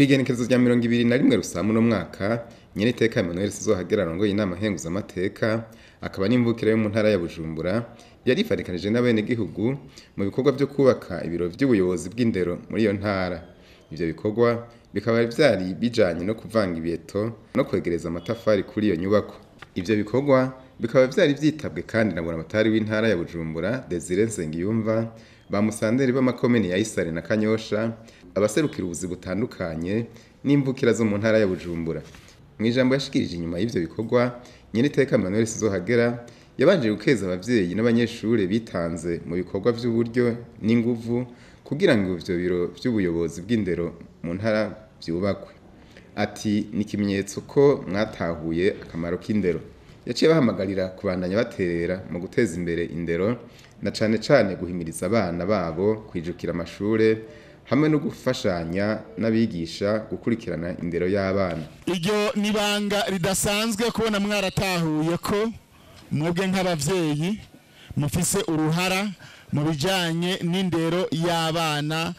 Kw'igenekerezo rya 21 Rusamu no mwaka, nyeniteka Emmanuel Sizohagera arongoye inama nkenguzamateka akaba n'imvukira yo mu ntara ya Bujumbura, yarifadikanije n'abenegihugu mu bikorwa vyo kubaka ibiro vy'ubuyobozi bw'indero muri iyo ntara. Ivyo bikorwa bikaba vyari bijanye no kuvanga ibiheto no kwegereza amatafari kuri iyo nyubako. Ivyo bikorwa bikaba vyari vyitabwe kandi na buramatari w'intara ya Bujumbura Desire Nsengiyumva, ba musanderi b'amakomine ya Isare na Kanyosha, abaserukira ubuzi butandukanye n'imvukira zo mu ntara ya Bujumbura. Mu ijambo yashikirije inyuma y'ivyo bikorwa, nyeniteka Emmanuel Sizohagera yabanje gukeza abavyeyi n'abanyeshure bitanze mu bikorwa vy'uburyo n'inguvu kugira ngo ivyo biro vy'ubuyobozi bw'indero mu ntara vyubakwe. Ati ni ikimenyetso ko mwatahuye akamaro k'indero. Yaciye bahamagarira kubandanya baterera mu guteza imbere indero na cane cane guhimiriza abana babo kwijukira amashure hamwe no gufashanya n'abigisha gukurikirana indero y'abana. Iryo nibanga ridasanzwe kubona mwaratahuye ko mwebwe nk'abavyeyi mufise uruhara mu bijanye n'indero y'abana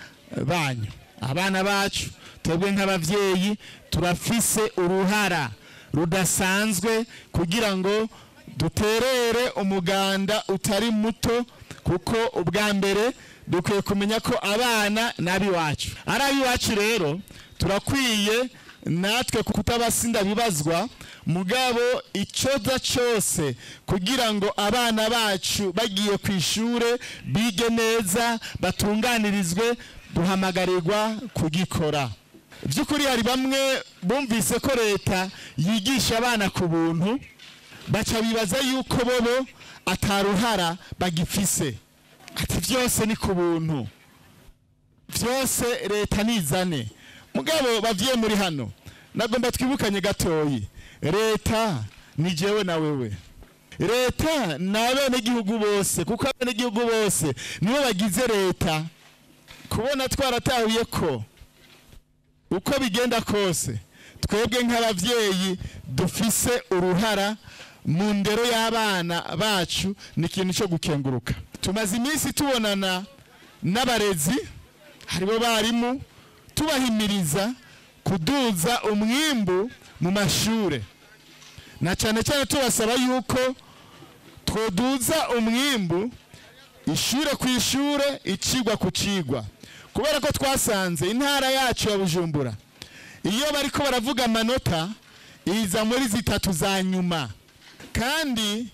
banyu. Abana bacu twebwe nk'abavyeyi turafise uruhara rudasanzwe kugira ngo duterere umuganda utari muto, kuko ubwa mbere dukwiye kumenya ko abana n'abiwacu ari abiwacu. Rero turakwiye natwe kutabasinda bibazwa, mugabo icoza cyose kugira ngo abana bacu bagiye ku ishure bige neza batunganirizwe, duhamagarirwa kugikora. By'ukuri hari bamwe bumvise ko leta yigisha abana ku buntu, baca bibaza yuko bobo ataruhara bagifise, ati byose ni ku buntu, byose leta nizane. Mugabo bavye muri hano nagomba twibukanye gatoyi, leta ni jewe na wewe, leta ni abenegihugu bose, kuko abenegihugu bose nibo bagize leta. Kubona twaratahuye ko uko bigenda kose twebwe nk'abavyeyi dufise uruhara mu ndero y'abana bacu ni ikintu cyo gukenguruka. Tumaze iminsi tubonana n'abarezi, haribo barimu, tubahimiriza kuduza umwimbu mu mashure, na cyane cyane tubasaba yuko twoduza umwimbu ishure ku ishure, icigwa ku cigwa, kubera ko twasanze intara yacu ya Bujumbura iyo bariko baravuga amanota iza muri zitatu za nyuma, kandi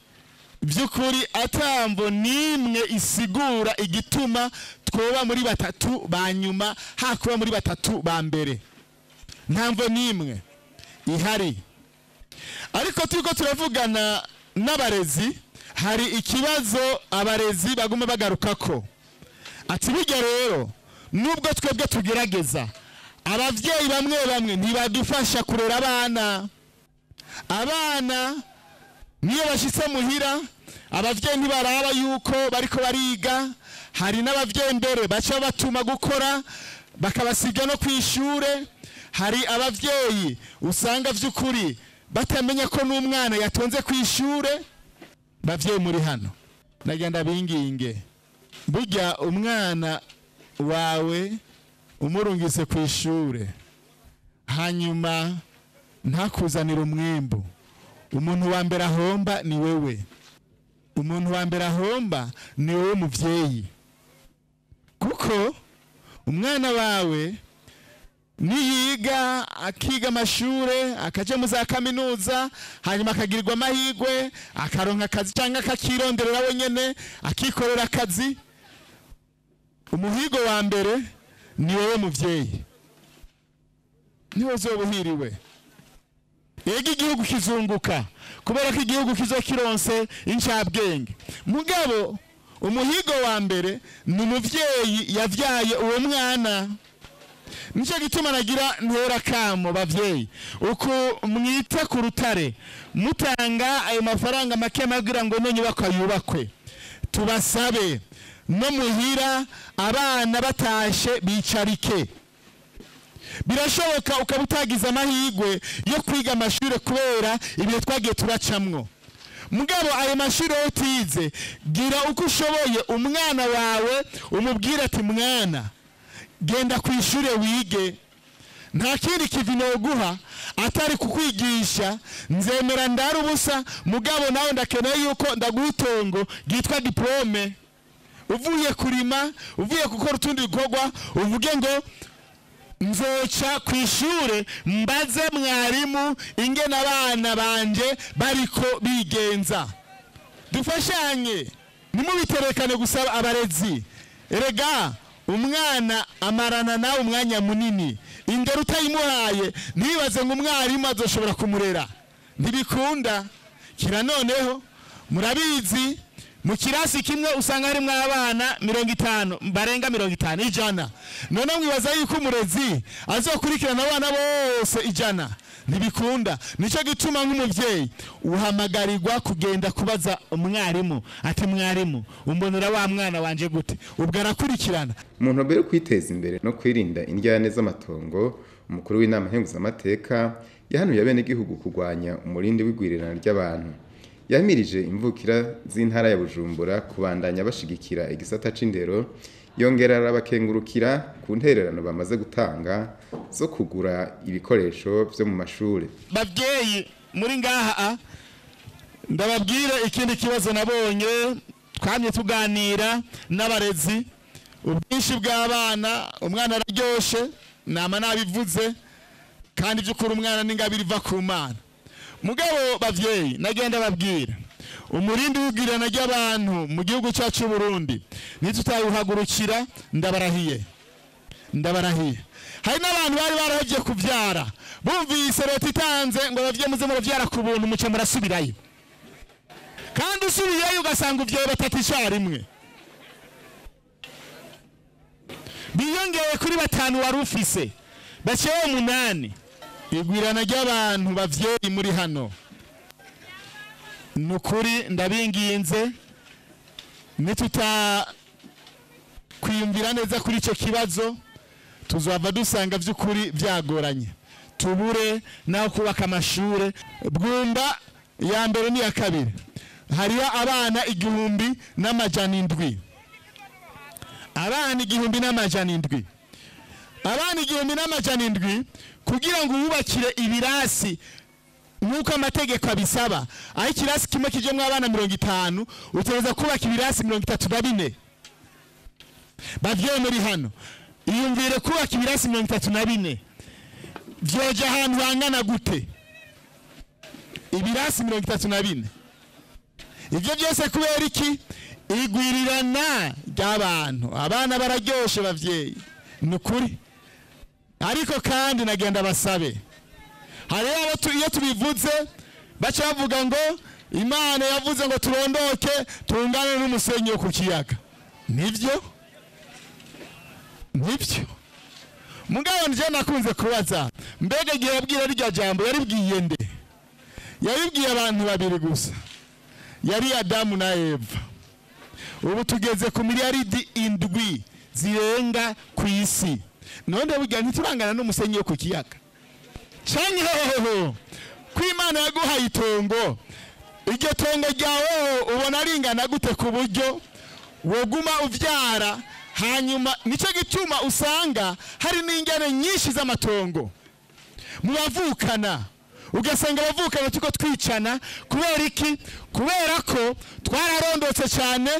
by'ukuri atambo nimwe isigura igituma twoba muri batatu ba nyuma hakuba muri batatu ba mbere, ntamvo nimwe ihari. Ariko turiko turavugana n'abarezi, hari ikibazo abarezi baguma bagarukako, ati bijya rero nubwo twebwe tugerageza, abavyeyi bamwe bamwe ntibadufasha kurera abana. Abana niyo bashitse muhira abavyeyi ntibaraba yuko bariko bariga, hari n'abavyeyi mbere baca batuma gukora bakabasiga no kwishure. Hari abavyeyi usanga vy'ukuri batamenya ko n'umwana yatonze kwishure. Bavyeyi muri hano nagenda binginge, burya umwana wawe umurungise kwishure hanyuma ntakuzanira umwimbu, umuntu wa mbere ahomba ni wewe. Umuntu wa mbere ahomba ni wewe muvyeyi, kuko umwana wawe niyiga akiga amashure akaja mu za kaminuza, hanyuma akagirirwa amahirwe akaronka akazi cyangwa akakironderera wenyene akikorera akazi, umuhigo wa mbere ni wewe muvyeyi, niwe uzobuhiriwe. Ega igihugu kizunguka kubera ko igihugu kizokironse incabwenge, mugabo umuhigo wa mbere ni umuvyeyi yavyaye uwo mwana. Nico gituma nagira ntera kamo bavyeyi, uko mwita ku rutare mutanga ayo mafaranga make magira ngo nonyubakwa yubakwe, tubasabe no muhira abana batashe bicarike. Birashoboka ukaba utagize amahirwe yo kwiga amashure kubera ibihe twagiye turacamwo, mugabo ayo mashure utize, gira uko ushoboye umwana wawe umubwire ati mwana genda ku ishure wige. Nta kindi kivi noguha atari kukwigisha, nzemera ndara ubusa, mugabo nawe ndakeneye yuko ndaguha itongo ryitwa diplome. Uvuye kurima, uvuye gukora utundi dukorwa, uvuge ngo nzoca ku ishure mbaze mwarimu ingene abana banje bariko bigenza. Dufashanye, ntimubiterekane gusaba abarezi. Erega umwana amarana nawe umwanya munini, indero utayimuhaye ntibaze ngo umwarimu azoshobora kumurera, ntibikunda. Kira noneho murabizi, mu kirasi kimwe usanga harimwo abana 50 barenga 50 100. None mwibaza yuko umurezi azokurikirana abana bose 100? Ntibikunda. Nico gituma nk'umuvyeyi uhamagarirwa kugenda kubaza umwarimu ati mwarimu umbonera wa mwana wanje gute? Ubwo arakurikirana. Mu ntumbero yo kwiteza imbere no kwirinda indyane z'amatongo, umukuru w'inama nkenguzamateka yahanuye abenegihugu kurwanya umurindi w'igwirirana ry'abantu. Yamirije imvukira z'intara ya Bujumbura kubandanya bashigikira igisata c'indero, yongera arabakengurukira ku ntererano bamaze gutanga zo kugura ibikoresho vyo mu mashure. Bavyeyi muri ngaha, ndababwire ikindi kibazo nabonye twamye tuganira n'abarezi, ubwinshi bw'abana. Umwana araryoshe, nama nabivuze, kandi by'ukuri umwana n'ingabire iva ku Mana. Mugabo bavyeyi nagenda babwira, umurindi w'igwirana ry'abantu mu gihugu cyacu Burundi nitutawuhagurukira, ndabarahiye, ndabarahiye. Hari n'abantu bari barahejeje kuvyara, bumvise leta itanze ngo abavyeyi muze muravyara ku buntu, muce murasubirayo. Kandi usubiyeyo ugasanga uvyaye batatu icarimwe, biyongeye kuri 5 wari ufise, baciye 8. Igwirana ry'abantu bavyeyi muri hano, nukuri ndabinginze, nituta kwiyumvira neza kuri ico kibazo tuzova dusanga vy'ukuri vyagoranye, tubure naho kubaka amashure. Bwumba ya mbere n'iya kabiri hariyo abana 1700, abana 1700, abana 1700 kugira ngo wubakire ibirasi nk'uko amategeko abisaba. Aho ikirasi kimwe kijemwo abana 50, utegereza kubaka ibirasi 34. Bavyeyi muri hano, iyumvire kubaka ibirasi 34 vyoja ahantu hangana gute? Ibirasi 34. Ivyo byose kubera iki? Igwirirana ry'abantu. Abana bararyoshe bavyeyi, nukuri. Ariko kandi nagenda basabe, hari abo iyo tubivuze baca bavuga ngo Imana yavuze ngo turondoke tungane n'umusenyi wo ku kiyaga. Nivyo, nivyo. Mugabo nje nakunze kubaza, mbega igihe yabwira rya jambo yaribwiye nde? Yaribwiye abantu babiri gusa, yari Adamu na Eva. Ubu tugeze ku miliyaridi 7 zirenga ku isi. None burya ntiturangana n'umusenyi wo ku kiyaga? Canke hoho ko Imana yaguhaye itongo, iryo tongo ryawe ubona ringana gute ku buryo woguma uvyara? Hanyuma nico gituma usanga hari n'ingene nyinshi z'amatongo mu bavukana, ugasanga abavukana tuko twicana. Kubera iki? Kubera ko twararondotse cyane,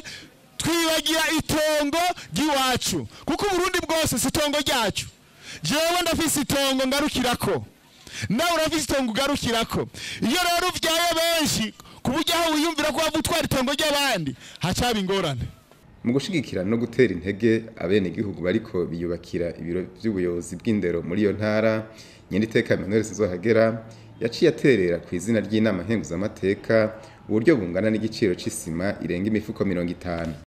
twibagira itongo ry'iwacu. Kuko Burundi bwose si itongo ryacu. Jewe ndafise itongo ngarukirako, nawe urafise itongo ugarukirako. Iyo rero uvyaye benshi ku buryo aho wiyumvira ko wava utwara itongo ry'abandi, hacaba ingorane. Mu gushigikira no gutera intege abenegihugu bariko biyubakira ibiro vy'ubuyobozi bw'indero muri iyo ntara, Nyeniteka Emmanuel Sinzohagera yaciye aterera ku izina ry'inama nkenguzamateka uburyo bungana n'igiciro c'isima irenga imifuko 50.